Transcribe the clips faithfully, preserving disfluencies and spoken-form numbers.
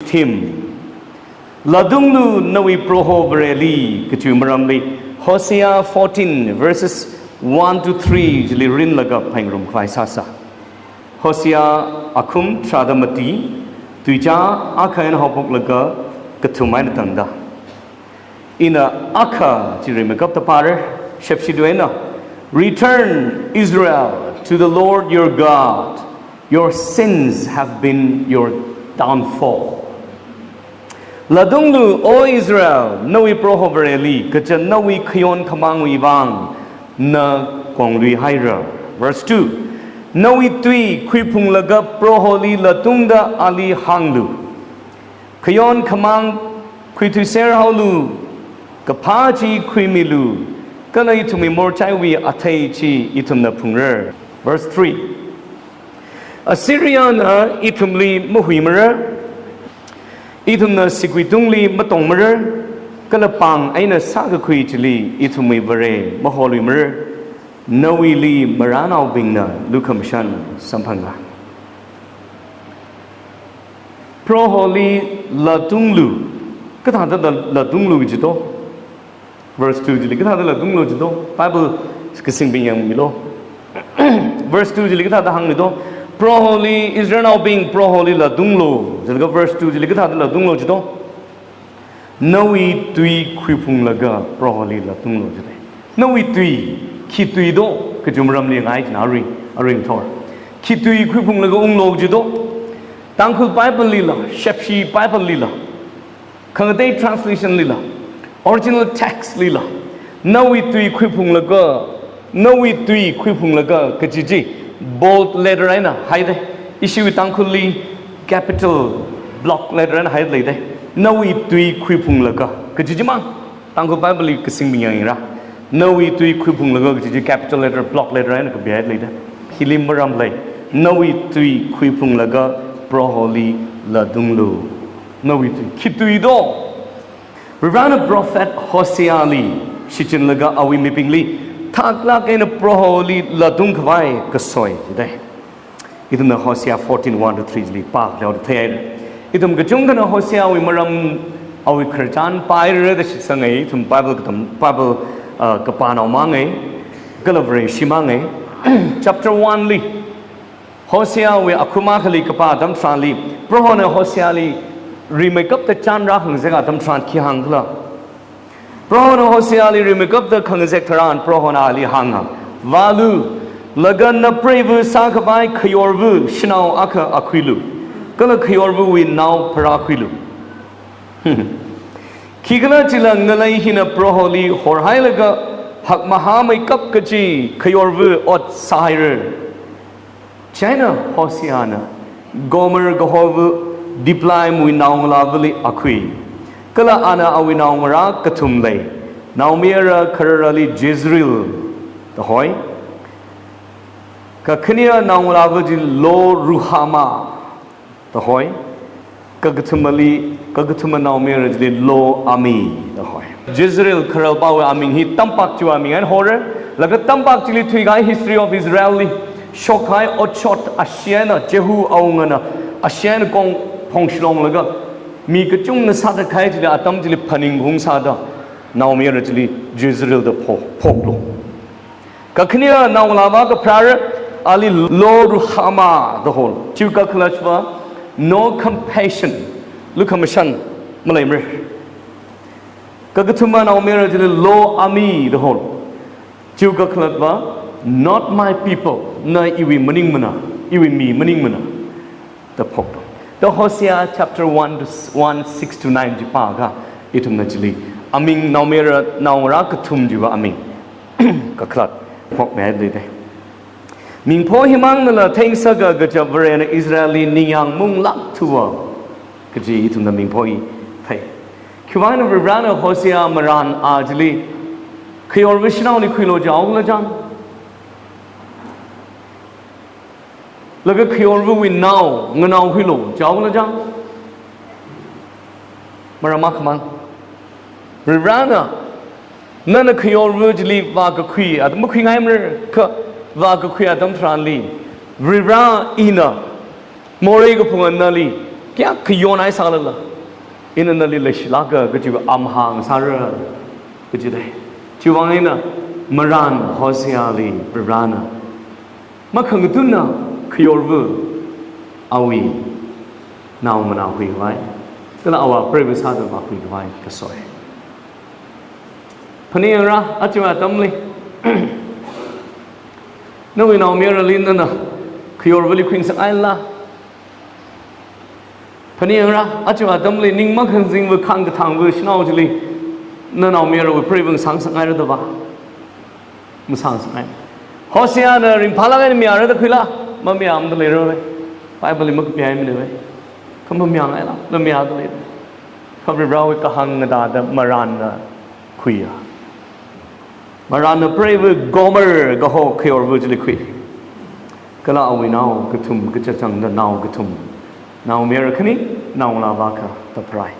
Theme. Latunglu nawui Proho Vareli kachi maramli Hosea fourteen verses one to three chili rinlaga phaningrumkhavai sāsa. Hosea akhum tharāda mati, tuizā akha eina haophoklaga kathum eina tangda. Ina akha chi rimeikapta pāre, shepshi tuina, "Return, Israel, to the Lord your God. Your sins have been your downfall." Latunglu, O Israel, nawui Proho Vareli, kaja nawui khayon khamāngwui vang na konglui haira. Verse two. Nawui tui khuiphunglaga Proholi latungda ali hānglu. Khayon khamāng khuithuiser haolu, kaphā chi khuimilu, kala ithumwui morchaiwui athei chi ithumna phungra. Verse three. Assyriana ithumli mahuimara, ithumna sigui tungli matongmara, kala pāng eina sākakhui chili ithumwui Vare maholuimara, nawuili marānaobingna lukhamashan samphanga. Proholi latunglu, kathāda la-, latunglu kaji to? Verse two chili kathāda latunglu kaji to? Bible kasingbing yangmilu. Verse two chili kathāda hāngmi to? Proholi, Israelnaobing, Proholi latunglu. Jilaga verse two chili kathāda latunglu kaji to? Nawui tui khuiphunglaga Proholi latunglu jite. Nawui tui, khi tui to, kachi maramli ngai china aring, aring thor. Khi tui khuiphunglaga unglu kaji to? Tangkhul Bible lila, shepshi Bible lila, khangatei translation lila, original text lila, nawui tui khuiphunglaga, nawui tui khuiphunglaga kaji chi bold letter eina haide. Ishiwui Tangkhulli capital block letter eina haida leide. Nawui tui khuiphunglaga kaji chimang. Tangkhul Bible li kasingbing yangra. Nawui tui khuiphunglaga kaji chi capital letter, block letter eina kapihaida leide. Hili maram lei. Nawui tui khuiphunglaga Proholi latunglu. Nawui tui. Khi tui to? Varivarana prophet Hoseali shichinlaga awui mibingli thaklāk eina Proholi latungkhavai kasoi jite. Ithumna Hosea fourteen one to three li pākhaoda theihaira. Ithum kachungkhana Hoseawui maram awui khararchan pāhaira da shitsangai, ithum Bible katam, Bible, uh, kapānao mangai, kala Vareshi mangai. Chapter one li, Hoseawui akhum akhali kapā atam tharanli, Prohona Hoseali rimeikapta chān rākhangazek atam tharan khi hāngkhala? Prohona Hoseali rimeikapta khangazek tharan Prohona ali hānga, "Vālu, laga napreiva sākhavai khayorva shanao akha akhuilu, kala khayorvawui nao pharākhuilu. Khikhalajila ngalei hina Proholi horhailaga hakmahāmeikap kachi khayorva ot sāhaira. China Hoseana Gomer kahova Diblaimwui naongalāvali akhui. Kala ana awui naongarā kathum lei, naomayara khararali Jezreel da hoi. Kakhane naongalāva chi Lo Ruhama da hoi. Kakathumali, kakathuma naomayara chili Lo Ami da hoi. Jezreel khararpāwui aming hi tampak chiwui aming eina hora. Laga tampak chili thuikahai History of Israel li shokkahai otshot ashee eina, Jehu awungana ashee eina kong phongshilonglaga mi kachungna sāda kahai chili atam chili phaningphung sāda naomayara chili Jezreel da pho-, phoklu. Kakhane naongalāva kapharāra, ali Lo Ruhama da hol. Chiwui kakhalatva no compassion, lukhamashan maleimara. Kakathuma naomayara chili Lo Ami da hol. Chiwui kakhalatva, not my people, na iwui maningmana, iwui mi maningmana da phoklu. The Hosea chapter one to s-, one, six to nine chi pāakha, ithumna chili aming naomayara, naongarā kathum chiwui aming kakhalat phokmihaida leide. Mingpho himangnala theingasaka kaja Varena Israelli ningyāng munglākthuwa kaji ithumna mingpho hi thei. Khiwuivang eina Varivarana Hosea marān a chili khayorva shanaoli khuilu jihaokhala chang? Laga khayorvawui nao, nganao khuilu jihaokhala chang? Maram akhamang. Varivarana, nana khayorva chili vākakhui, atam makhuingaimara kha vākakhui atam tharanli, Varivara ina morei kaphunga nali Kayākha yonhai sālala, ina nali leishilāka kajiva amahāng sāra kajidai. Chiwuivang eina marān Hoseali Varivarana makhangatunna khayorva awui naomanā huikhavai, kala awui preiva sāda vākhuikhavai kasoi. Phaningyāngra, aja atamli nawui naomayarali nana khayorvali khuingasakngaila? Phaningyāngra, aja atamli ning makhanzingva khāngkathāngva shanao chili nanaomayarawui preiva sāngasakngaira da va? Masāngasakngai. Hoseana ringphālāk eina mayāra da khuila? Mamayāmada leiraroi. Bible li makapihaimana vai. Kha mayāngaila, mayāda lei. Kha Varivarawui kahāng ngathāda marānna khuiya. Marānna preiva Gomer kaho khayorva chili khui. Kala awui nao kathum, kachachangda nao kathum, naomayara khani, naongalāva akha da pharai.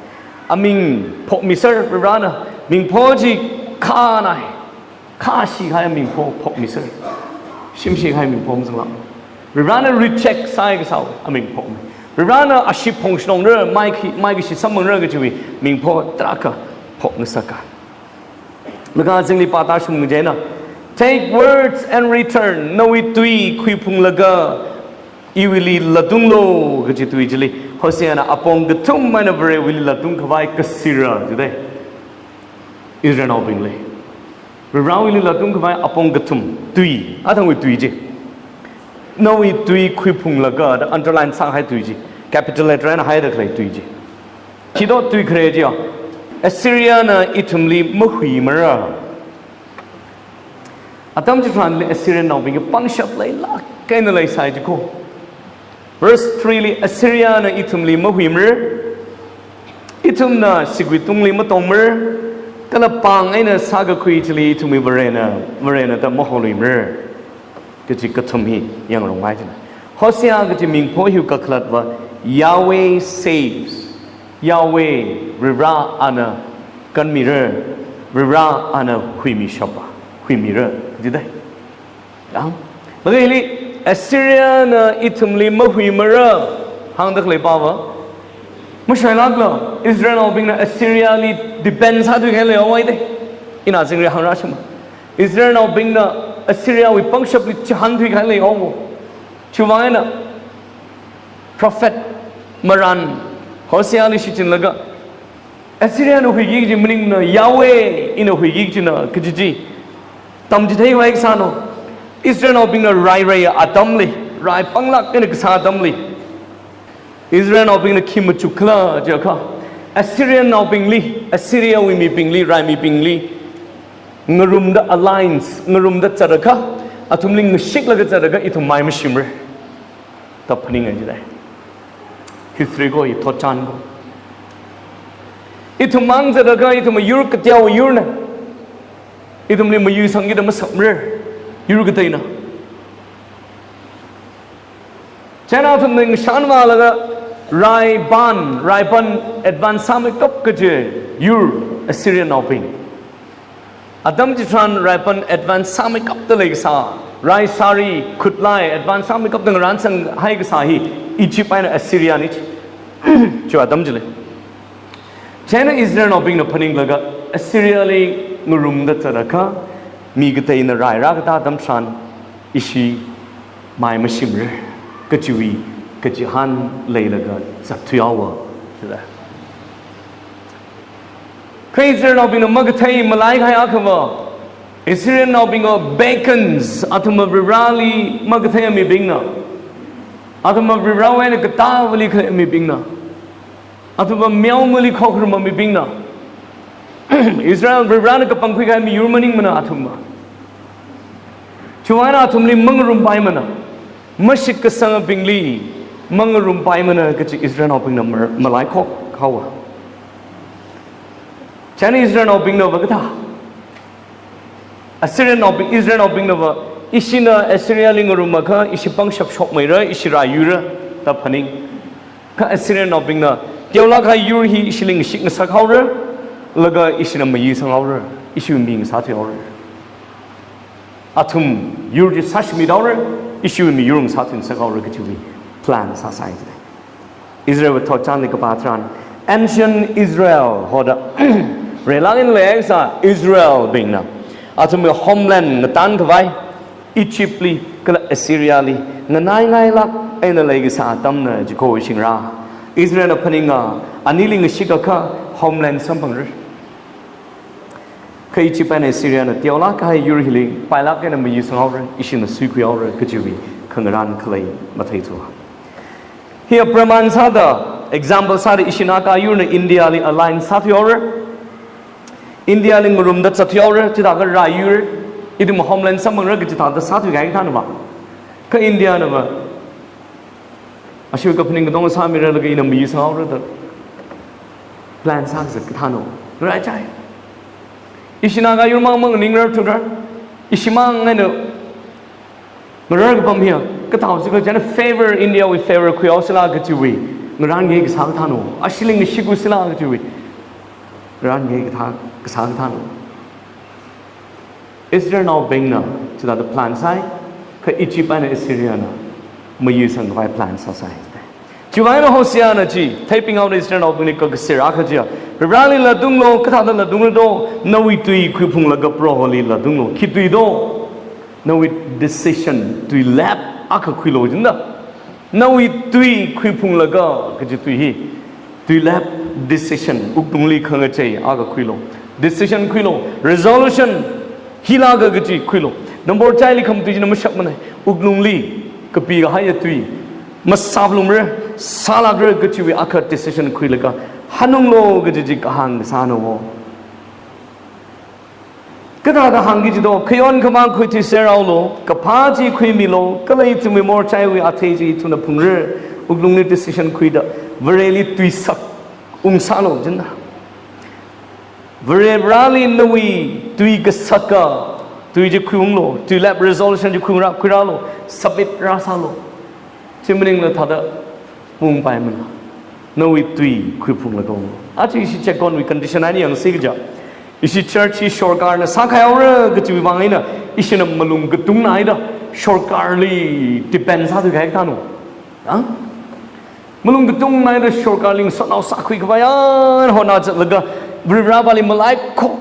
Aming phokmiser Varivarana, mingpho chi khanai, khashikahai mingpho phokmiser. Shimshikahai mingpho mazanglāk. Varivarana reject sāhai kasā aming phokmi. Varivarana ashee phongshongra, mai khi, maikashi samphangra kajiwui mingpho tarākha phokngasaka. Laga azingli pātāshung kaji eina, "Take words and return." Nawui tui khuiphunglaga iwuili latunglu kaji tui chili Hoseana apong kathum eina Varewuili latungkhavai kasira jidai. Israelnaobingli Varivarawuili latungkhavai apong kathum tui, athangwui tui chi. Nawui tui khuiphunglaga da underline sāhai tui chi. Capital letter eina haida khalei tui chi. Khi do tui khare chiya? Assyriana ithumli mahuimara. Atam chitharanli Assyriannaobingli pangshap leilāk eina leisai jiko. Verse three li, "Assyriana ithumli mahuimara. Ithumna sigui tungli matongmara. Kala pāng eina sākakhui chili ithumwui Varena, Varena da maholui mara." Kaji kathum hi yangrumngai jina. Hosea kaji mingpho hiwui kakhalatva Yahweh saves. Yahweh, Varivara ana kanmira, Varivara ana huimishapa, huimira, jidai. Yang, laga hili Assyriana ithumli mahuimara hāngda khalei pava, mashailākla Israelnaobingna Assyriali depend sāthuikahai leihaowa dai. Ina zingri hāngra shima. Israelnaobingna Assyriawui pangshapli chihānthuikahai leihaowa. Chiwuivang eina prophet marān Hoseali shichinlaga, Assyriana huiki kaji maningmana, Yahweh ina huiki kajina kaji chi tamchitheikhavai kasāna. Israelnaobingna rai rai atamli, rai panglāk eina kasā atamli, Israelnaobingna khi machukkhala jiakha, Assyriannaobingli, Assyriawui mibingli, raimibingli ngarumda alliance, ngarumda zatakha, athumli ngashiklaga zatakha ithum mai mashimra da phaninga jidai. History ko, ithot chān ko. Ithum mang zatakha, ithum yur kateowa yurna. Ithumli mayuisangkida masāmara, yur kateina. China athumna ngashanvālaga raipan, raipan advance sāmeikap kaji yur Assyriannaobing. Atam chitharan raipan advance sāmeikapda leikasā, rai sāri, khutlai advance sāmeikapda ngarānsanghai kasā hi Egypt eina Assyriana chi. Chiwui atam chili. China Israelnaobingna phaninglaga Assyriali ngarumda zatakha, mi kateina rai rākatā atam tharan ishi mai mashimra kajiwui kachihān leilaga zatthuihaowa. Kha Israelnaobingna makathei malaikahai akhava, Assyriannaobingva pagans, athumva Varivarali makathei mibingna, athumva Varivara eina katāvali khalei mibingna, athumva meomali khokharuma mibingna. Israel Varivarana kapangkhuikahai miyur maningmana athumva. Chiwuivang eina athumli mangarumpaimana. Mashitkasangabingli mangarumpaimana kaji Israelnaobingna mar-, malaikhokhaowa. China Israelnaobingnava kathā, Assyriannaobing, Israelnaobingnava, ishina Assyriali ngarumakha ishi pangshap shokmeira, ishi rai yuira da phaning. Kha Assyriannaobingna, teolākkahai yur hi ishili ngashik ngasakhaora, laga ishina mayuisanghaora, ishiwui mi ngasāthuihaora. Athum yur chi sāshimit haora, ishiwui miyur ngasāthuingasakhaora kajiwui plan sāsai jidai. Israel thotchanli kapā tharan, ancient Israel hoda, relāng eina leisā Israelbingna athumwui homeland ngatankhavai Egyptli kala Assyriali nganaingailāk eina leikasā atamna jiko shingra. Israelna phaninga, anili ngashikakha homeland samphangra. Kha Egypt eina Assyriana teolāk kahai yur hili pailāk eina mayuisanghaora, ishina suikhuihaora kajiwui khangarān khalei matheithu. Hiya praman sāda, example sāda, ishina akha yurna Indiali align sāthuihaora, Indiali ngarumda zatthuihaora, chithākha rai yur, ithum homeland samphangra kaji thāda sāthuikahai kathāna va. Kha Indianava, ashiwui kaphaning katonga sāmira laga ina mayuisanghaora da plan sākazat kathāno. Rai chai. Ishina akha yurmang mang ningrar thurar. Ishimang eina ngarar kapam hiya. Kathāo sika china favor, Indiawui favor khuihaosila kajiwui ngarān ngai kasā kathāno. Ashili ngashikhaosila kajiwui ngarān ngai kathā, kasā kathāno. Israelnaobingna chithāda plan sāi, kha Egypt eina Assyriana mayuisangkhavai plan sāsai. Chiwui vang eina Hoseana chi theipinghaoda Israelnaobingli kakasir akha chiya, Varivarāli latunglu, kathāda latunglu do, nawui tui khuiphunglaga Proholi latunglu. Khi tui do? Nawui decision, tuilep akha khuilu jinda. Nawui tui khuiphunglaga kaji tui hi, tuilep, decision, wuklungli khangachei akha khuilu. Decision khuilu, resolution, hilāka kaji khuilu. Number chaili khamatui china mashapmanei. Wuklungli kapikahaiya tui masāphalungra, sālākra kajiwui akha decision khuilaga hanunglu kaji chi kahāng kasāna wo. Kathāda hāngki jido, khayon khamāng khuithuiserhaolu, kaphā chi khuimilu, kala ithumwui morchaiwui athei chi ithumna phungra, wuklungli decision khuida, Vareli tuisak ungsālu jinda. Varivarāli nawui tui kasaka, tui chi khuiunglu, tuilep, resolution chi khuirā, khuirālu, submit rāsālu. Chi maningla thāda mungpaimana. Nawui tui khuiphunglaga. Aja ishi chekonwui condition eina yangsi kaja, ishi church hi sorkarna sākhaihaora kajiwui vang eina ishina malung katungnaida sorkarli depend sāthuikahai kathāno. Ha? Malung katungnaida sorkarli ngasotnao sākhuikhavai eina hotnazatlaga Varivarāpāli malaikhok.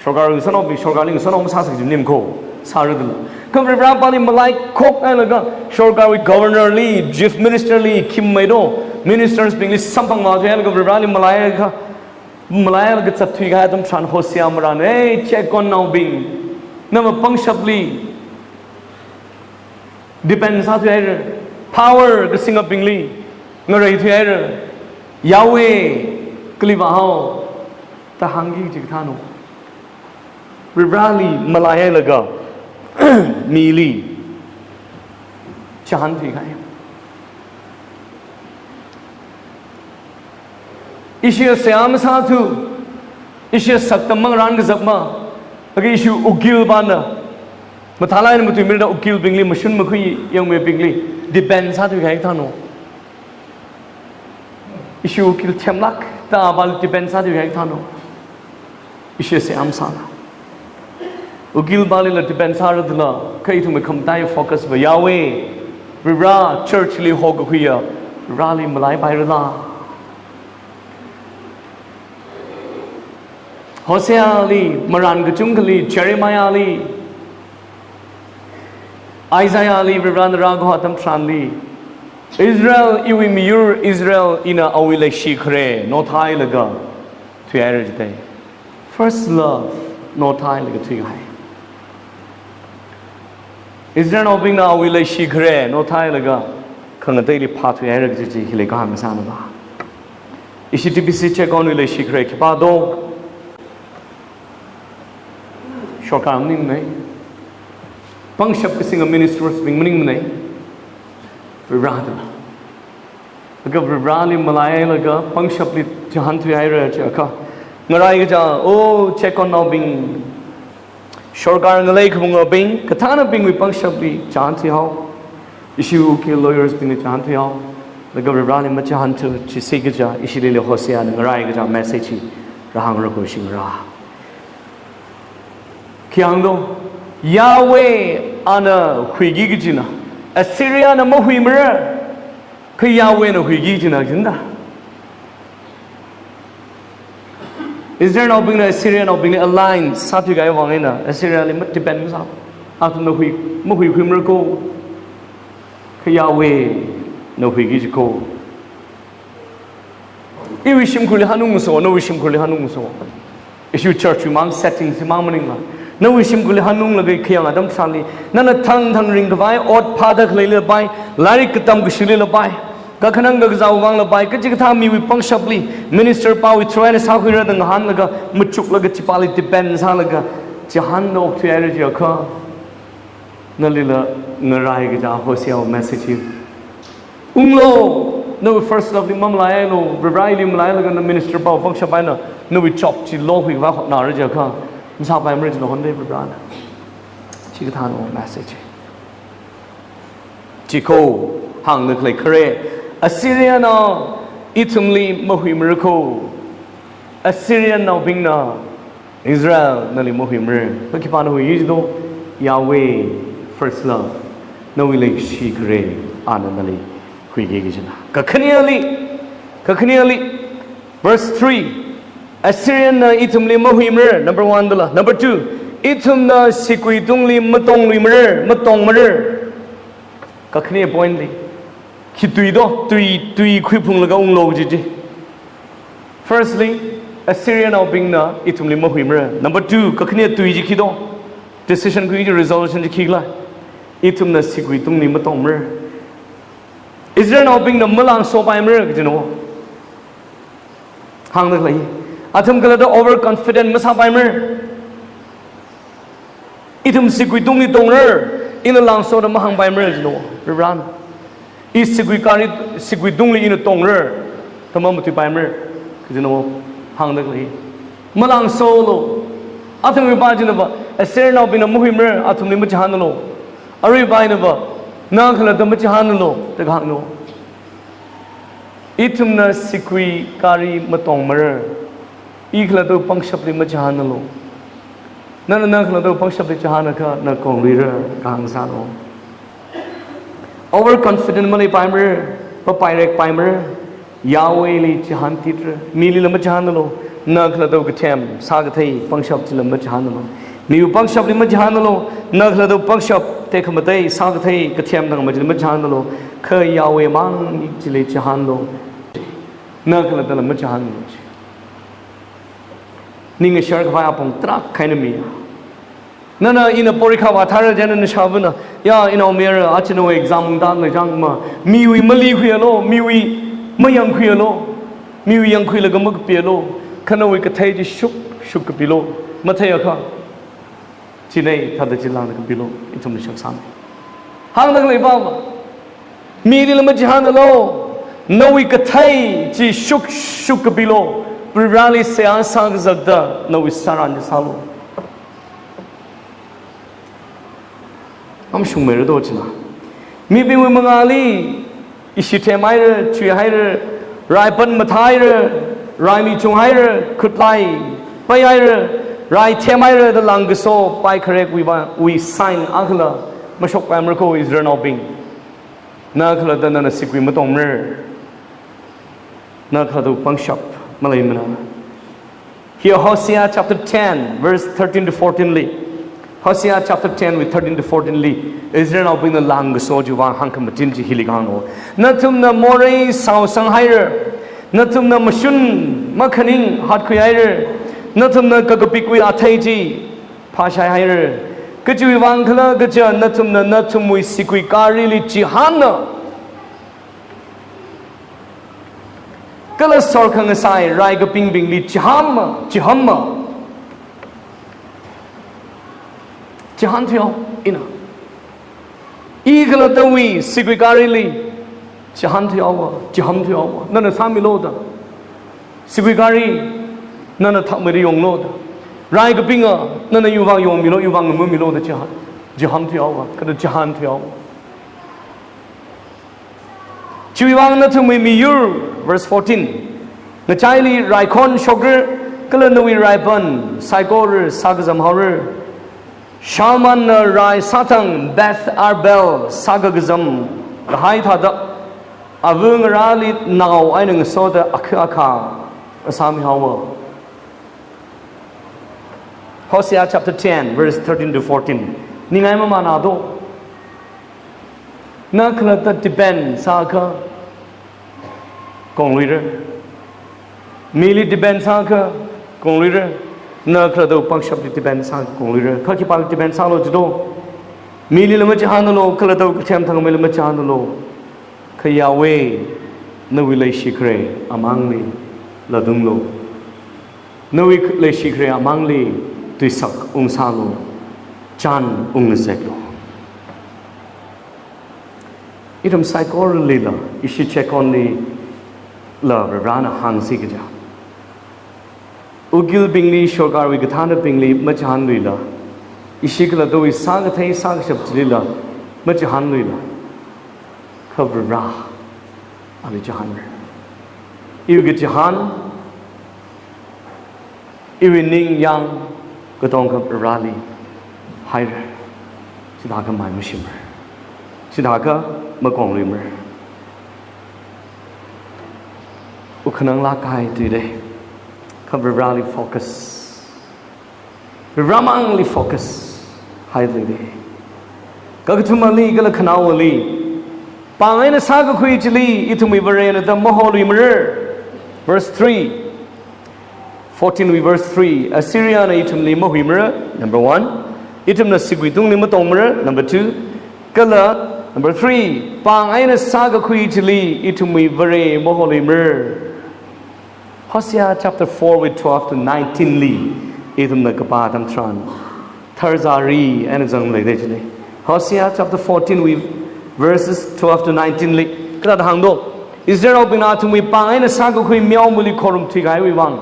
Sorkar ngasotnaobing, sorkarli ngasotnao masāsa kaji maning ko, sāra dala. Kha Varivarāpāli malaikhok hailaga, sorkarwui governorli, chief ministerli, khi mei do, ministersbingli samphangmāthuihailaga Varivarāli malaiakha, malailaga zatthuikahai atam tharan Hosea marān, hey, chekonnaobing, nava pangshapli depend sāthuihaira, power kasingabingli ngareithuihaira, Yahweh kali vāhao da hāngki kaji kathāno. Varivarāli malaihailaga mili chihānthuikahai. Ishi seihā masāthu, ishi saktam mangarānkazak ma, laga ishi ukilpāna mathālāk eina matuimirada ukilbingli, mashun makhui yangmeibingli depend sāthuikahai kathāno. Ishi ukil themlāk da apāli depend sāthuikahai kathāno. Ishi seihā masāla. Ukilpālila depend sāra dala, kha ithumwui khamataiya focus va Yahweh, Varivarā, churchli hokakhuiya Varivarāli malaipairala. Hoseali, marān kachungkhali, Jeremiahli, Isaiahli, Varivarāna rākaho atam tharanli, Israel, iwui miyur Israel, ina awui leishikhare nothailaga thuihaira jidei. First love nothailaga thuikahai. Israelnaobingna awui leishikhare nothailaga khangateili phāthuihaira kaji chi hili kahāng kasāna ba. Ishi T B C chekonwui leishikhare khipā do? Sorkar maningmanei. Pangshap kasinga ministersbing maningmanei. Varivarā dala. Laga Varivarāli malailaga pangshapli chihānthuihaira chiakha, ngarai kaja, oh, chekonnaobing, sorkar ngalei khamungaobing, kathānabingwui pangshapli chihānthuihao. Ishi ukil lawyers bingli chihānthuihao. Laga Varivarāli machihānthu, chisi kaja, ishilila Hoseana ngarai kaja message hi rāhāngra ko shingra. Khi hāngdo, Yahweh ana huiki kajina, Assyriana mahuimara. Kha Yahwehna huiki kajina kajina. Israelnaobingna Assyrianaobingli alliance sāthuikahai vang eina Assyriali ma-depend masā. Athumna hui, mahuikhuimara ko. Kha Yahwehna huiki kaji ko. Iwui shimkhurli hanungso, nawui shimkhurli hanungso. Ishi church wui mang setting chi mang maningla, nawui shimkhurli hanunglaga khayang atam tharanli, nana thangthang ringkhavai ot phāda khaleila pai, lairik katam kashili la pai, kakhanang kakazā vangla pai, kachikathā miwui pangshapli, minister pawui through eina sākhuira da ngahānlaga, machuklaga chipāli depend sālaga, chihānda okthuihaira jiakha, nalila ngarai kaja Hoseawui message hi. Unglo, nawui first love li mamalaialu, Varivarali mamalailaga na minister pawui pangshap eina, nawui job chi lokhuikhavai hotnara jiakha, masāpaimara jilo honde Varivarana. Chikathāna message. Chi ko, hāngda khalei khare, Assyriana ithumli mahuimara ko. Assyrianaobingna Israel nali mahuimara. Kha khipāna huiki jido, Yahweh, first love. Nawui leikashi khare, ana nali huiki kajina. Kakhaneli, kakhaneli, verse three. Assyrianna ithumli mahuimara, number one dala. Number two, ithumna sigui tungli matongluimara, matongmara. Kakhane point li. Khi tui do, tui, tui khuiphunglaga unglo kaji chi. Firstly, Assyrianaobingna ithumli mahuimara. Number two, kakhane tui chi khi do. Decision khui chi, resolution chi khikhala. Ithumna sigui tungli matongmara. Israelnaobingna malangsopaimara kajina. Hāngda khalei. Athum khalatta overconfident masāpaimara. Ithum sigui tungli tongra, ina langsoda mahāngpaimara jino, Varivarana. I sigui kari, sigui tungli ina tongra, da mamatuipaimara, kajino, hāngda khalei. Malangsolu. Athumwui pā china va, Assyrianaobingna mahuimara, athumli machihānlu. Arui pā eina va, na khalatta machihānlu, da kahāngno. Ithumna sigui kari matongmara. I khalattawui pangshapli machihānlu. Nana na khalattawui pangshapli chihānakha na kongluira kahāng sālo. Overconfident maleipaimara, papairekpaimara, Yahwehli chihāntitra. Milila machihānlu, na khalattawui kathem, sākathei, pangshap chila machihānlu. Miwui pangshapli machihānlu, na khalattawui pangshap, tekhamatei, sākathei, kathem tangmachili machihānlu, kha Yahweh mang chili chihānlu. Na khalattala machihānlu. Ning ashar khavai apong tarākha eina mi. Nana ina porikha vāthaira jina nashāvana, ya, inaomayara, achina exam ungda na jangma, miwui mali khuialu, miwui mayang khuialu, miwui yangkhuilaga makapialu, kha nawui kathei chi shuk, shuk kapilo, matheiakha. Chinei, thāda chilāngda kapilo, ithumna shaksan. Hāngda khalei pā va. Milila machihānlu, nawui kathei chi shuk, shuk kapilo, Varivarali seihā sākazakta, nawui sāran chi sālo. Amshungmeira do china. Mibingwui mangāli, ishi themhaira, chuihaira, raipan mathāhaira, raimi chunghaira, khutlai paihaira, rai themhaira da langkaso, pai kharekwui va, wui sign akhala, mashokpaimara ko Israelnaobing. Na khalatta nana sigui matongmara. Na khalattawui pangshap maleimana. Here, Hosea chapter ten, verse thirteen to fourteen li. Hosea chapter ten with thirteen to fourteen li. Israelnaobingna langkaso chiwui vang hāngkhamachin chi hili kahāngno. Nathumna morei saosanghaira. Nathumna mashun makhaning hatkhuihaira. Nathumna kakapikwui athei chi phāshaihaira. Kachiwui vang khala kaja nathumna nathumwui sigui karili chihānna. Kala sorkhangasai rai kapingbingli chihānma, chihānma. Chihānthuihaowa, ina. I khalattawui sigui karili chihānthuihaowa, chihānthuihaowa. Nana sāmilu da. Sigui kari nana thakmeida yonglu da. Rai kapinga nana iwui vang yongmilu, iwui vang ngamamilu da chihān, chihānthuihaowa, kala chihānthuihaowa. Chiwui vang nathumwui miyur, verse fourteen. Ngachaili raikhon shokra, kala nawui raipan saikora sākazamhaora. Shalmanna rai sāthang Beth Arbel sākakazam kahai thāda, Ava ngarāli nao eina ngasoda akha akha sāmihaowa. Hosea chapter ten, verse thirteen to fourteen. Ningai mamānado. Na khalatta depend sāakha kongluira. Mili depend sāakha kongluira. Na khalattawui pangshapli depend sāakha kongluira. Kha khipāli depend sālo jido? Milila machihānlo, khalattawui kathem thangmeila machihānlo. Kha Yahweh, nawui leishikhare amangli latunglo. Nawui leishikhare amangli tuisak ungsālo. Chān ungzeklo. Ithum saikoralila, ishi chekonlila Varivarana hāngsi kaja. Ukilbingli, sorkarwui kathānabingli machihānluila. Ishi khalattawui sākathei sākashap chilila machihānluila. Kha Varivara ali chihānra. Iwui kachihān, iwui ningyāng katonga Varivarali haira. Chithākha mai mashimra. Chithākha makongluimara. Wuk khanang lākkahai tuida. Kha Varivarali focus. Varivaramangli focus haida leida. Kakathumali kala khanaowali, pāng eina sākakhui chili ithumwui Varena da maholuimara. Verse three. Fourteen wui verse three. Assyriana ithumli mahuimara. Number one. Ithumna siguitungli matongmara. Number two. Kala number three, pāng eina sākakhui chili ithumwui Vare maholuimara. Hosea chapter four wui twelve to nineteen li ithumna kapā atam tharan, tharzari eina zangleida chili. Hosea chapter fourteen wui verses twelve to nineteen li kathāda hāngdo? Israelbingna athumwui pāng eina sākakhui meomali khorumthui kahaiwui vang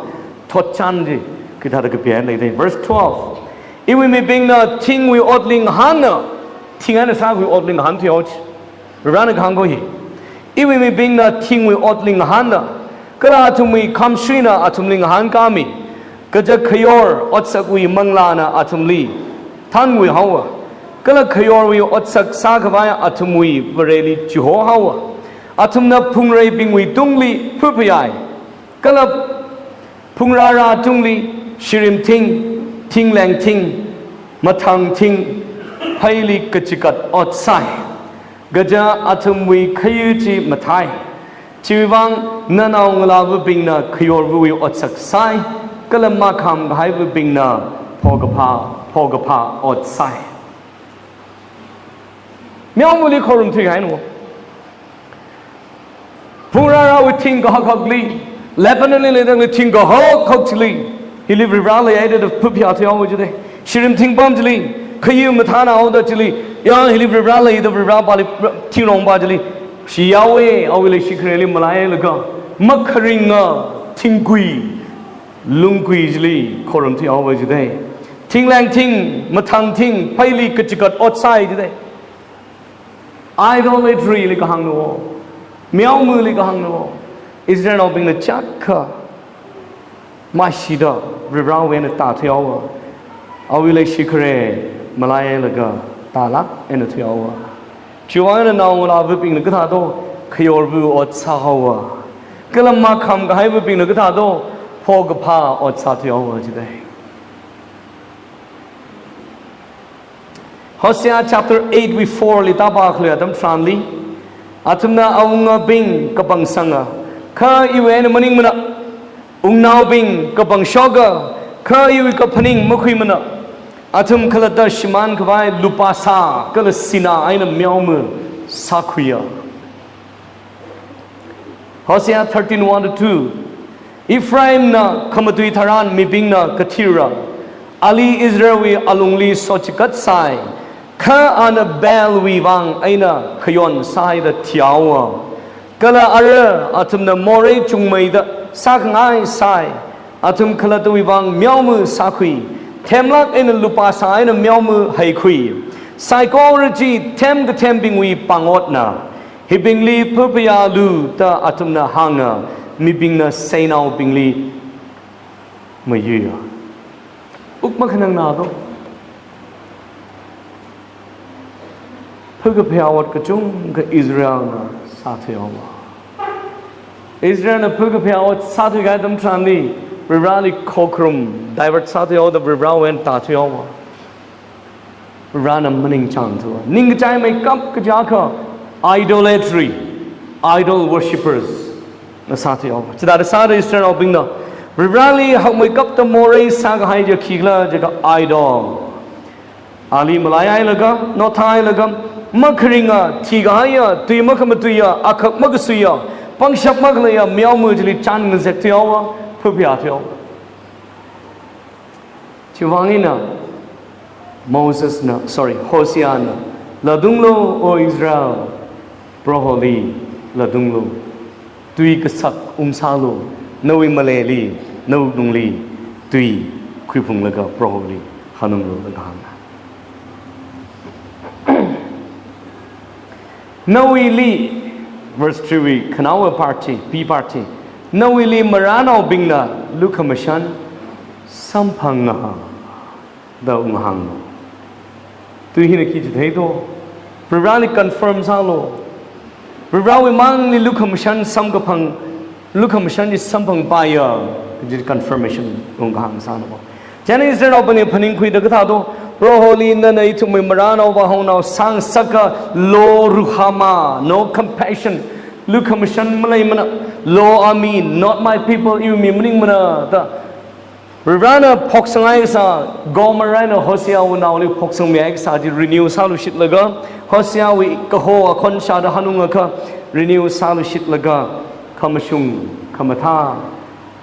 thotchan chi kathāda kapihaida leida? Verse twelve. Iwui mibingna thingwui otli ngahānna, thing eina sākakhui otli ngahānthuihaowa chi. Varivarana kahāng ko hi. Iwui mibingna thingwui otli ngahānna, kala athumwui khamshuina athumli ngahānkāmi. Kaja khayor otsakwui manglāna athumli thānnguihaowa. Kala khayorwui otsak sākhavai athumwui Vareli chihohaowa. Athumna phungreibingwui tungli phaphayai. Kala phungrāra tungli shirim thing, thingleng thing, mathang thing, pheili kachikat ot sāi. Kaja athumwui khayu chi mathāi. Chiwui vang nanaongalāvabingna khayorvawui otsak sāi, kala makham kahaivabingna phokaphā, phokaphā ot sāi. Meomali khorumthui kahaina. Phungrārawui thing kahak hakli, Lebanonli leida thing kahak hak chili, hili Varivara leihaida phaphayā thuihaowa jida. Shirim thingpam chili, khayu mathānāhaoda chili, ya hili Varivara leida Varivara pali thingrongpa chili, shi Yahweh, awui leishikhareli malailaga, makharinga thingkui, lungkui chili khorumthuihaowa jida. Thingleng thing, mathang thing, pheili kachikat ot sāi jida. Idolatry li kahāngna, meomali kahāngna, Israelnaobingna chakha maishida Varivarawui eina tāthuihaowa. Awui leishikhare malailaga tālāk eina thuihaowa. Chiwui vang nanaongalāvabingna kathādo, khayorva ot sāhaowa. Kala makham kahaivabingna kathādo, phokaphā ot sāthuihaowa jida. Hosea chapter eight wui four li tāpā khalei atam tharanli, athumna awungabing kapangsanga, kha iwui eina maningmana, wungnaobing kapangshoka, kha iwui kaphaning makhuimana, athum khalatta shimān khavai lupā sā kala sinā eina meoma sākhuiya. Hosea thirteen one to two. Ephraimna khamatui tharan mibingna kathira, ali Israelwui alungli sochikat sāi, kha ana Baalwui vang eina khayon sāhaida thihaowa. Kala ara athumna morei chungmeida sākhangai sāi, athum khalattawui vang meoma sākhui, themlāk eina lupā sā eina meoma heikhui. Saikora chi them kathembingwui pāngotna. Hibingli phaphayālu da athumna hānga, mibingna seinaobingli mayuiya. Wuk makhanangnado. Phakaphayā ot kachungkha Israelna sāthuihaowa. Israelna phukaphayā ot sāthuikahai atam tharanli, Varivarali khokharum, divert sāthuihaoda Varivarawui eina tāthuihaowa. Varivarana maningchāngthuwa. Ningkachaimeikap kaja akha idolatry, idol worshippers na sāthuihaowa. Chithāda sāda Israelnaobingna Varivarali hakmeikapta morei sākahai chi khikhala jiakha idol. Ali malaihailaga, nothahailaga, makharinga, thikahaiya, tui makhamatuiya, akhak makasuiya, pangshap makhaleiya meoma chili chān ngazekthuihaowa, phuphayāthuihaowa. Chiwuivang eina Mosesna, sorry, Hoseana, latunglu, O Israel, Proholi latunglu. Tui kasak ungsālu, nawui maleili, nawui wuklungli, tui khuiphunglaga Proholi hanunglu da kahāng. Nawuili, verse three wui khanaowa part chi, B part chi. Nawuili maranaobingna lukhamashan samphanga da unghānglu. Tui hina khi chitheido? Varivarali confirm sālu. Varivarawui mangli lukhamashan samkaphang, lukhamashan chi samphangpaiya, kaji confirmation ungkahāng sālu. Chieina Israelnaobingna phaningkhuida kathādo, Proholi nana ithumwui maranaova haonao sāngasaka, lo ruhama, no compassion, lukhamashan maleimana, lo ami, not my people, iwui mi maningmana da Varivarana phoksanghai kasā, Gomer eina Hoseawui naoli phoksangmihai kasā chi renew sālushitlaga, Hoseawui kaho akhon shāda hanungakha renew sālushitlaga, khamashung, khamathā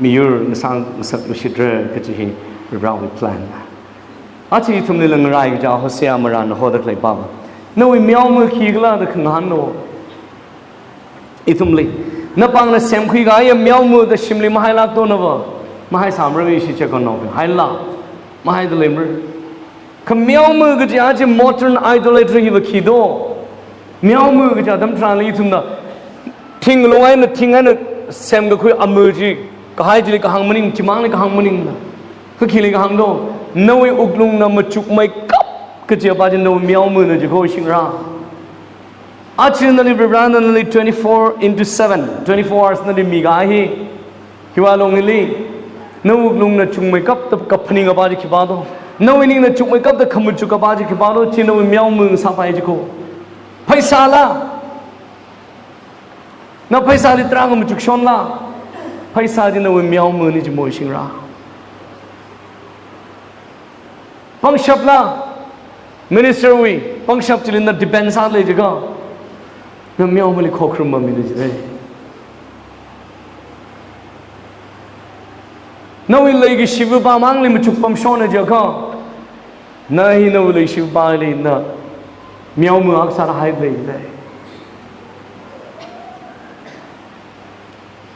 miyur ngasāngasaklushitra kaji hi Varivarawui plan. Aja ithumlila ngarai kaja Hosea marānna hoda khalei pava, nawui meoma khikhala da khangahānlu. Ithumli, napāngna semkhuikahaiya meoma da shimli mahailākdo nava? Mahaisāmara ishi chiekonnaobing. Haila, mahaida leimara. Kha meoma kaji aja modern idolatry hiva khido? Meoma kaji atam tharanli ithumna thing lung eina, thing eina semkakhui ama chi, kahai chili kahāng maning, chimangli kahāng maningna. Kha khili kahāngdo? Nawui wuklungna machukmeikap kajiva chi nawui meomana jiko shingra. Aja nali Varivarana nali twenty-four into seven, twenty-four hours nali mikahai hi, hiwui alungli, nawui wuklungna chukmeikapta kaphaningkapa chi khipādo? Nawui ningna chukmeikapta khamachukapa chi khipādo? Chi nawui meoma ngasāpai jiko. Pheisāla? Na pheisāli tarākha machukshonla? Pheisā chi nawui meomana jimo shingra. Pangshapla? Minister wui pangshap chili na depend sālei jiakha, na meomali khokharum mamida jilei. Nawui leikashiva pamangli machukpamshona jiakha, na hi nawui leikashivali na meoma akha sāda hailei jilei.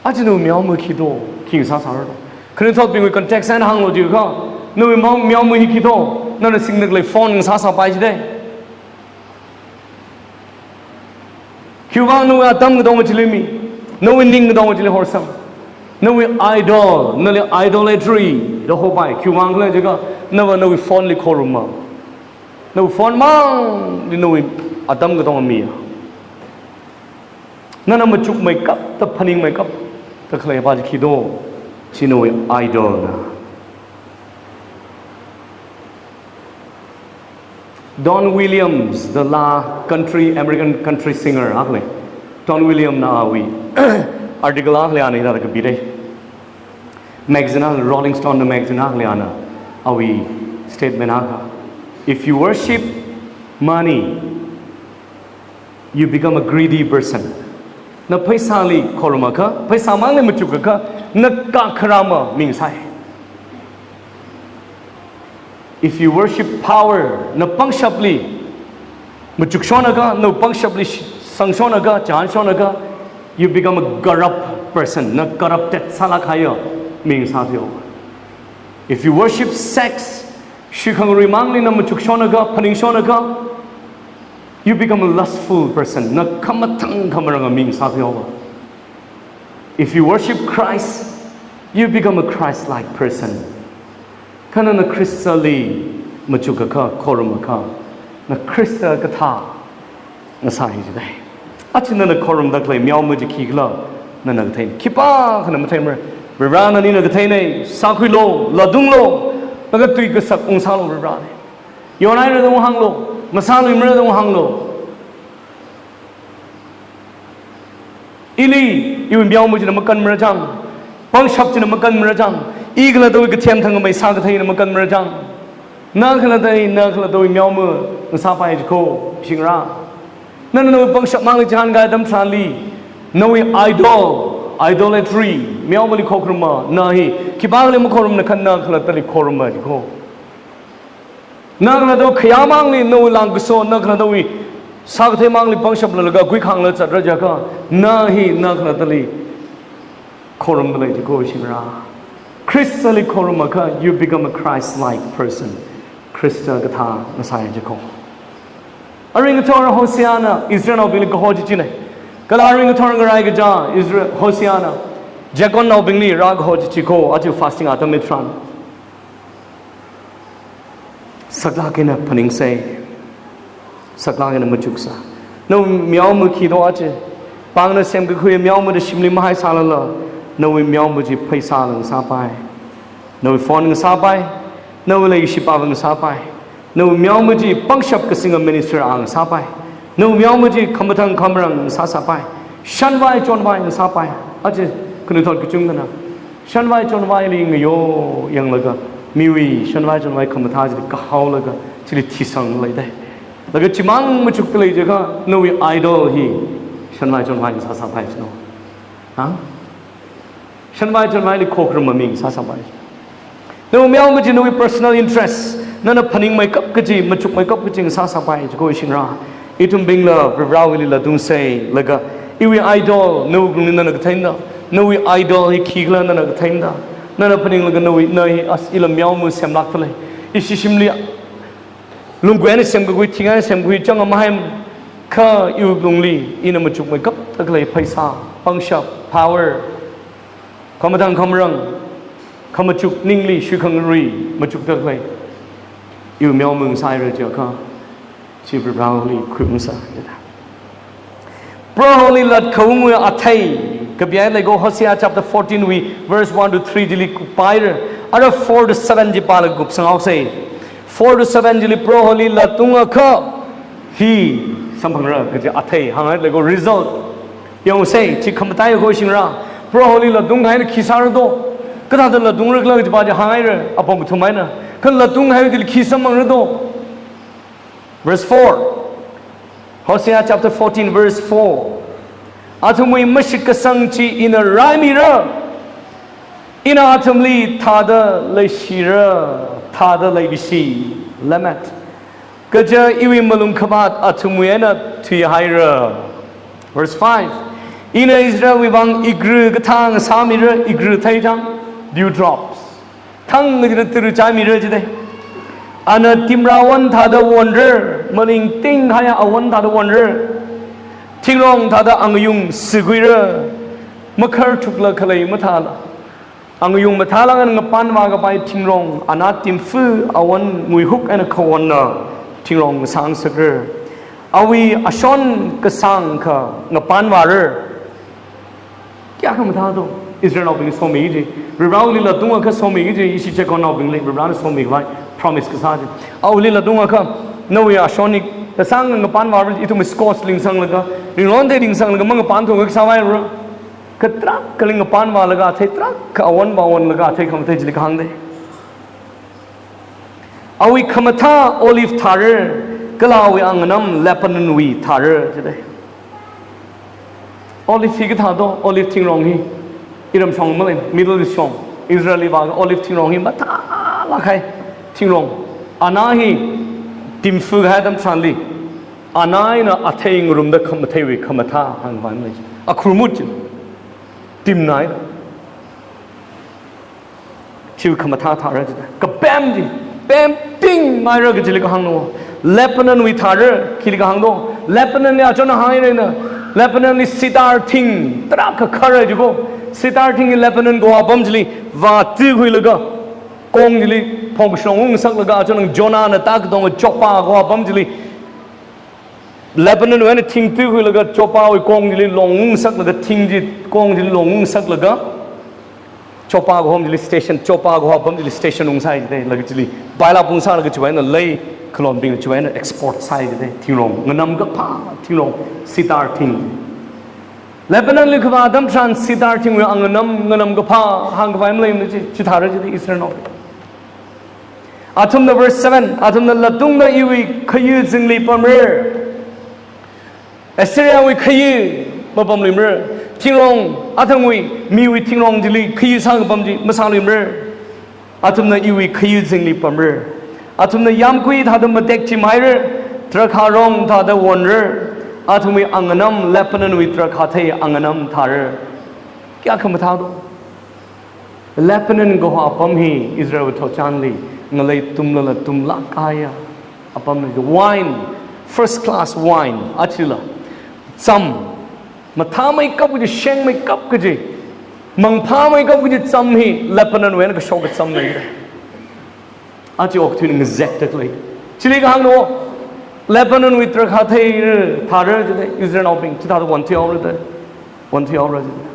Aja nawui meoma khido, khi ngasāsārado? Khanuithotbingwui context eina hānglu jiakha, nawui mao-, meoma hi khido? Nana singda khalei phone ngasāsāpai jidei. Khiwuivang nawui atam katonga chili mi, nawui ning katonga chili horsang. Nawui idol, nali idolatry da hopai. Khiwuivang khala jiakha, nava nawui phone li khoruma. Nawui phone mangli nawui atam katonga miya. Nana machukmeikapta, phaningmeikapta khaleipa chi khido? Chi nawui idolna. Don Williams, the la country, American country singer akha lei. Don Williamsna awui article akha lei, ana hithāda kapidei. Magazine akha, Rolling Stone na magazine akha lei, ana awui statement akha. If you worship money, you become a greedy person. Na pheisāli khorumakha, pheisāmangli machukakha, na kakharama mi ngasai. If you worship power, na pangshapli machukshonakha, na pangshapli sh-, sangshonakha, chānshonakha, you become a corrupt person. Na corrupted sālākkahaiya mi ngasāthuihaowa. If you worship sex, shikhangaruimangli na machukshonakha, phaningshonakha, you become a lustful person. Na khamathang khamaranga mi ngasāthuihaowa. If you worship Christ, you become a Christ-like person. Kha nana Khristali machukakha, khorumakha, na Khrista kathā ngasāi jidei. Aja nana khorumda khalei meoma chi khikhala? Nana kathei. Khipākhana matheimara. Varivarana ina katheinei, sākhuilu, latunglu, laga tui kasak ungsālu Varivarali. Yonhaira da unghānglu, masāluimara da unghānglu. Ili, iwui meoma china makanmara chang, pangshap china makanmara chang, i khalattawui kathem thangkhamei sākathei eina makanmara chang. Na khalatta, na khalattawui meoma ngasāpai jiko, shingra. Nana nawui pangshap mangli chihānkahai atam tharanli, nawui idol, idolatry, meomali khokharuma, na hi, khipākhali makhorumana kha na khalattali khoruma jiko. Na khalattawui khayā mangli, nawui langkaso, na khalattawui sākathei mangli pangshap lalaga guikhangla zatra jiakha, na hi, na khalattali khorumda lei jiko shingra. Khristali khorumakha, you become a Christ-like person. Khrista kathā ngasāi jiko. Arui ngathor Hoseana Israelnaobingli kaho chichina. Kala arui ngathor ngarai kachā Israel Hoseana Jacobnaobingli rākaho chichiko, aja fasting atam tharan. Saklāk eina phaningsei. Saklāk eina machuksā. Nawui meoma khi do aja. Pāngna semkakhui meoma da shimli mahaisālala, nawui meoma chi pheisāla ngasāpai. Nawui phone ngasāpai. Nawui leishipava ngasāpai. Nawui meoma chi pangshap kasinga minister a ngasāpai. Nawui meoma chi khamathāng khamarāng ngasāsāpai. Shanvai chonvai ngasāpai. Aja khanuithot kachungkhana shanvai chonvaili ngayo yanglaga, miwui shanvai chonvai khamathā chili kahaolaga, chili thisang leidei. Laga chimang machukta lei jiakha, nawui idol hi shanvai chonvai ngasāsāpai chino. Ha? Shanvai chonvaili khokharuma mi ngasāsāpai. Nawui meoma chi nawui personal interest, nana phaningmeikap kaji, machukmeikap kaji ngasāsāpai jiko shingra. Ithumbingla Varivarawuili latungsei, laga iwui idol, nawui wuklungli nana katheina, nawui idol hi khikhala nana katheina, nana phaninglaga nawui, na hi as ila meoma semlākta lei. Ishi shimli lunggui eina semkakhui, thing eina semkakhui chang mahaimana kha iwui wuklungli ina machukmeikapta khalei pheisā, pangshap, power, khamathāng khamarāng, khamachuk ningli shuikhangarui machukta khalei iwui meoma ngasāira jiakha, chi Varivarawuili khuiungsā. Proholi latkhaungwui athei, kapihailei ko Hosea chapter fourteen wui verse one to three chili kupaira, ara four to seven chi pālaga kupsanghaosei. Four to seven chili Proholi latungakha hi samphangra kaji athei hānghailei ko, result. Yangsei, chi khamataiya ko shingra. Proholi latung kahai eina khi sāra do? Kathāda latungra khala kajipa chi hānghaira, apong kathum eina. Kha latung kahai chili khi samphangra do? Verse four. Hosea chapter fourteen, verse four. Athumwui mashitkasang chi ina raimira. Ina athumli thāda leishira, thāda leikashi, Lamed. Kaja iwui malung khavāt athumwui eina thuihaira. Verse five. Ina Israelwui vang igru kathā ngasāmira, igru theichang, dewdrops. Thang ngajina turu chaimira jidei. Ana timra awon thāda wonra, malingting haiya awon thāda wonra. Thingrong thāda angayung siguira, makharthukla khalei mathāla. Angayung mathālāk eina ngapānvākapai thingrong, ana timfu awon nguihuk eina khawonna thingrong sāngasakra. Awui ashon kasāng akha ngapānvāra. Kayākha mathā do, Israelnaobingli somi kaji, Varivarawuili latungakha somi kaji, ishi Jacobnaobingli Varivarana somikhavai promise kasā chi. Awuili latungakha, nawui ashon hi kasāng ngapānvāra, ithum scorch lingsanglaga, ringron te lingsanglaga, mangapānthung kasāvaira. Kha tarākha ling ngapānvālaga athei, tarākha awonvā awonlaga athei khamathei chili kahāng dei. Awui khamathā olive thāra, kala awui anganam Lebanonwui thāra, jidei. Olive hi kathā do, olive thingrong hi. Iramshong malei, Middle East shong, Israelli vākha olive thingrong hi mathālāk kahai thingrong. Ana hi timfu kahai atam tharanli, ana eina athei ngarumda khamatheiwui khamathā hāngvānlei. Akhurmut chi. Timnai. Chiwui khamathā thāra jida. Kapem chi, pemping maira kajili kahāngna. Lebanonwui thāra, khili kahāng do? Lebanonli achonna hāngngaina. Lebanonli cedar thing tarākha khara jiko. Cedar thing hi Lebanon kaho apam chili vātikhuilaga, kong chili phongshong ungsaklaga achonna Jonahna tākatonga Joppa kaho apam chili Lebanon wui eina thing tuikhuilaga Joppa wui kong chili longngasaklaga, thing chi kong chili longngasaklaga, Joppa kahom chili station, Joppa kaho apam chili station ungsai jide, laga chili paila pungsālaga chiwui eina lei khalonbingna chiwui eina export sāi jide, thingrong, nganamkaphā thingrong, cedar thing. Lebanon li kavā atam tharan cedar thingwui anganam, nganamkaphā hāngkhavai maleimana chi, chithāra jide Israelnao. Athumna verse seven, athumna latungna iwui khayu zingli pamra. Assyriawui khayu mapamluimara. Thingrong, athangwui, miwui thingrong chili khayu sākapam chi masāluimara. Athumna iwui khayu zingli pamra. Athumna yāmgui thāda matek chimhaira, drakhārong thāda wonra. Athumwui anganam Lebanonwui drakhāthei anganam thāra. Kayākha mathā do? Lebanon kaho apam hi Israel thotchanli ngalei tumlala tumlāk kahaiya apam hi, wine, first class wine, achila cham, mathāmeikap kaji, shengmeikap kaji, mangphāmeikap kaji cham hi Lebanon wui eina kashok cham lei. Aja okathuina ngazekda khalei. Chili kahāngna, Lebanonwui drakhāthei thāra jide, Israelnaobing, chithāda won thuihaora jide. Won thuihaora jide.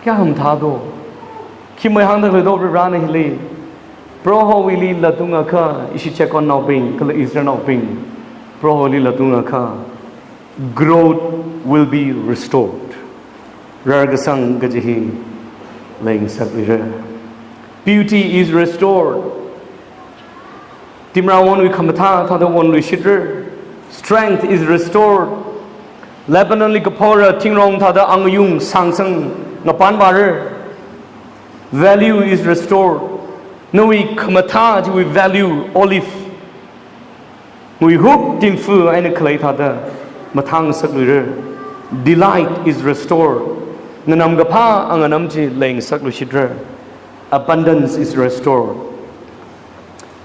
Kayākha mathā do? Khi mai hāngda khalei do Varivarana hili? Prohowuili latungakha, ishi Jekonnaobing kala Israelnaobing, Prohowuili latungakha, growth will be restored. Rarkasang kaji hi leingasakluira. Beauty is restored. Timrawonwui khamathā thāda wonluishitra. Strength is restored. Lebanonli kaphora thingrong thāda angayung sāngsang ngapan vāra. Value is restored. Nawui khamathā chiwui value, olive wui huk tingfu eina khalei thāda mathāngasakluira. Delight is restored. Nganamkaphā anganam chi leingasakluishitra. Abundance is restored.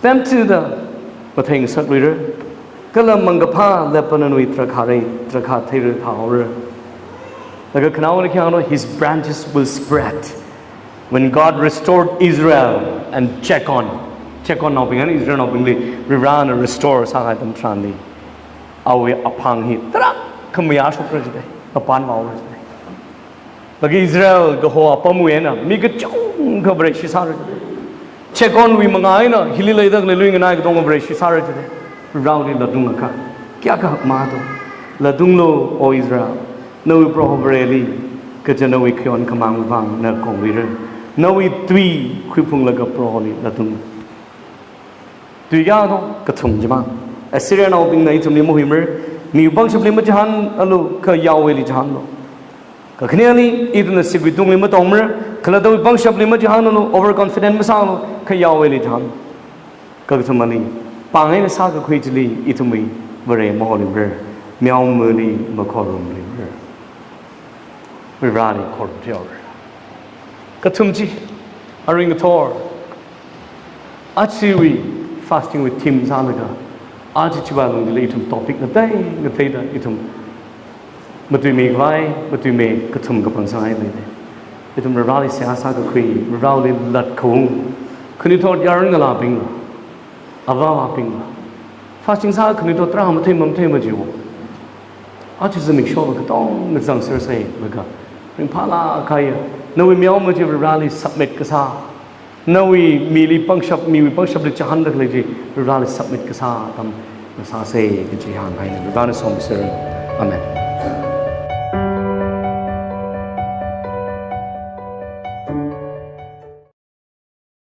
Pemthuda matheingasakluira. Kala mangkaphā Lebanonwui drakhāthei, drakhātheira thāhaora. Laga khanaowana khi hāngna, his branches will spread. When God restored Israel and Jekon, Jekonnaobing eina Israelnaobingli Varivarana restore sākahai atam tharanli, awui aphang hi tarākha mayāshokra jide, ngapan vāhaora jide. Laga Israel kaho apamwui eina mi kachungkha Vareshi sāra jide. Jekonwui mangā eina hili leida khalei lui nganai katonga Vareshi sāra jide. Varivarawuili latungakha kayākha hakmā do? Latunglu, O Israel, nawui Proho Vareli, kaja nawui khayon khamāng vang na kongluira. Nawui tui khuiphunglaga Proholi latung. Tui kayā do? Kathum chimang. Assyrianaobingna ithumli mahuimara. Miwui pangshapli machihānalu, kha Yahwehli chihānlu. Kakhaneli, ithumna sikhuitungli matongmara, khalattawui pangshapli machihānalu, overconfident masālu, kha Yahwehli chihān. Kakathumali, pāng eina sākakhui chili ithumwui Vare maholungra, meomali makhorumlungra. Varivarali khorum thihaora. Kathum chi, arui ngathor, ajawui fasting wui theme sālaga, aja chiwui lungli ithum topic ngatei ngateida ithum matuimi khavai, matuimi kathum kapang sāngai lei. Ithum Varivarali seihā sākakhui, Varivarali latkhaung, khanuithot yaron ngalābing, avāva̱bing. Fasting sā khanuithot tarā mathei mathei majiwo. Aja zimiksho katonga zangser sālaga, ringphālāk kahaiya nawui meoma chi Varivarali submit kasā, nawui mili pangshap, miwui pangshapli chihānda khalei chi Varivarali submit kasā atam ngasāsa kaji hānghaina. Varivarana somisera. Amen.